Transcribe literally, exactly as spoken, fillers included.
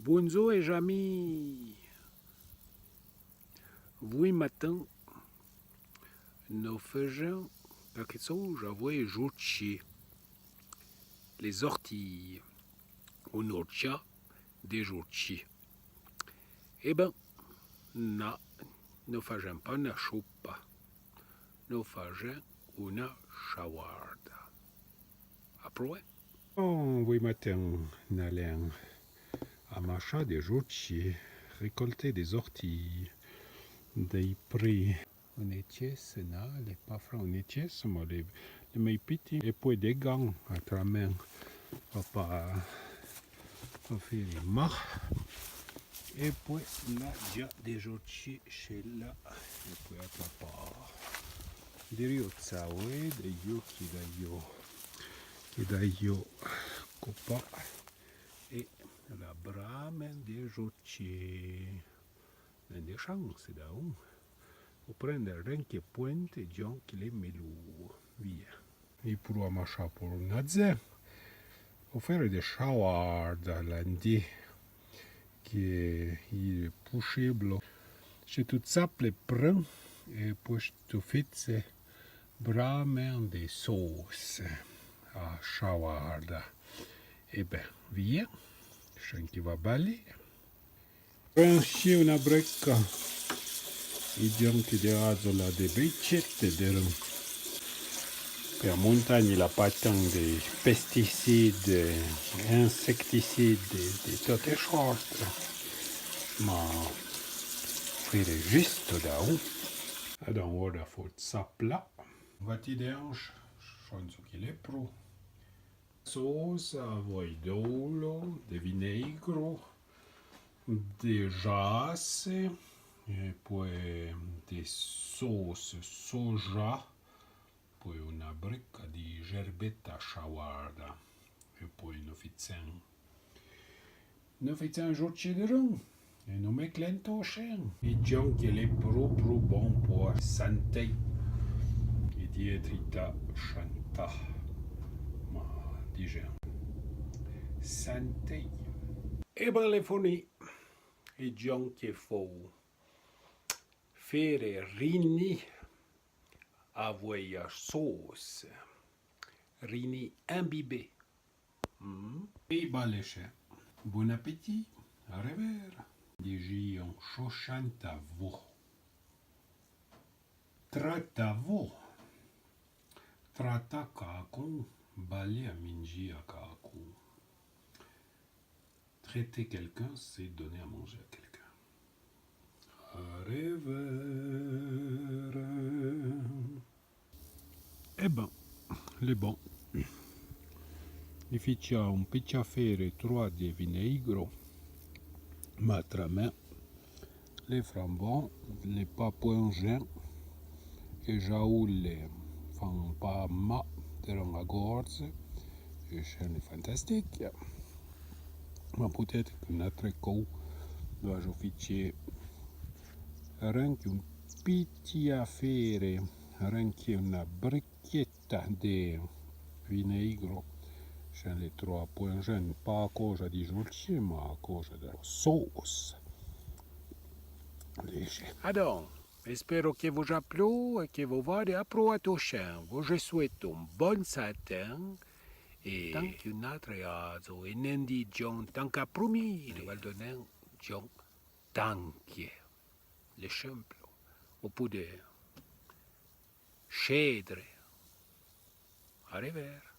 Bondzor é j'ami. Voué matin, no fèjin quèque tsoja avoué j'ortchi. Lé j'ortchi, on ortcha dé j'ortchi. É bin, na, no fèjin pa na chopa. No fèjin ona chawarda. Aprou? Bon, voué matin, n'alèn amachà dé j'ortchi, récolté dé j'ortchi, dé pré. On étchèsse, na, l'é pa fran on étchèsse, ma l'é, l'é mé piti. É poué dé gan, atramin, pa, pa, pa fére ma. É poué, na, dja dé j'ortchi, chèla. É poué, atrapa. Dé rio tsa, oué, dé rio ki d'a io. Ki d'a io. Copa. É la bramen dé j'ortchi. N'en dé chan, sé d'a on. O prèn dé ren ke pouente, djon ke l'é mé lou. Via. É prou amachà por on adzè. O fére dé chawarda, l'an di ke i pouchiblo. Che tu tsap lé prin, é poué tu fitse bramen dé sôse a chawarda. É bin, via. Chan ke va balé. Prin ché ona breca. É djon ke dé azo la dé bèitchète dé ren. Pe a montagne, l'a pa tan dé pesticides, insecticides, dé, dé tote sorte. Ma fére juste d'a on. Adon, ora fo tsapla. Vati dènche, chon tso ke l'é prou. Sôse, avoué d'olo, dé vinégro, dé j'asse, é poué dé sôse soja, poué ona breca dé j'erbeta chawarda, é poué no fitsen. No fitsen j'ortchi dé ren. É no mé clento chen. É djon ke l'é prou, prou bon po a santé. É diétrita chanta. Ma, dijen. Santé. É bin, l'é foni. É djon ke fo fére rini avoué a sôse. Rini imbibé. Mm. É ba lé chen. Bon appétit. A revère. Dé j'on chochanta vo. Trata vo. Trata cacon. Balé a mindji a cacon. Traiter quelqu'un, c'est donner à manger à quelqu'un. A revère. É bin, l'é bon. I ficha on pitcha fére troi dé vinégro, ma atramin, l'é fran bon, l'é pa pouinjen, é j'aoule fan pa ma, dé ren a gorze, é chen l'é fantastique. Ma peut-être qu'on atre cou, dou ajo fiché ren ke on pitcha fére, ren ke ona briqueta dé vinégro, chen l'é troi pouinjen, pa a coja di j'ortchi, ma a coja da sôse. Léger. Adon, espéro ke vo a plou é ke vo vade aprou a to chen. Vo je souhaite on bon satin é tanque on atre azo é n'en di djon tanque a promire. Val donen djon tanque. L'exemplo. O poude chèdre. A revère.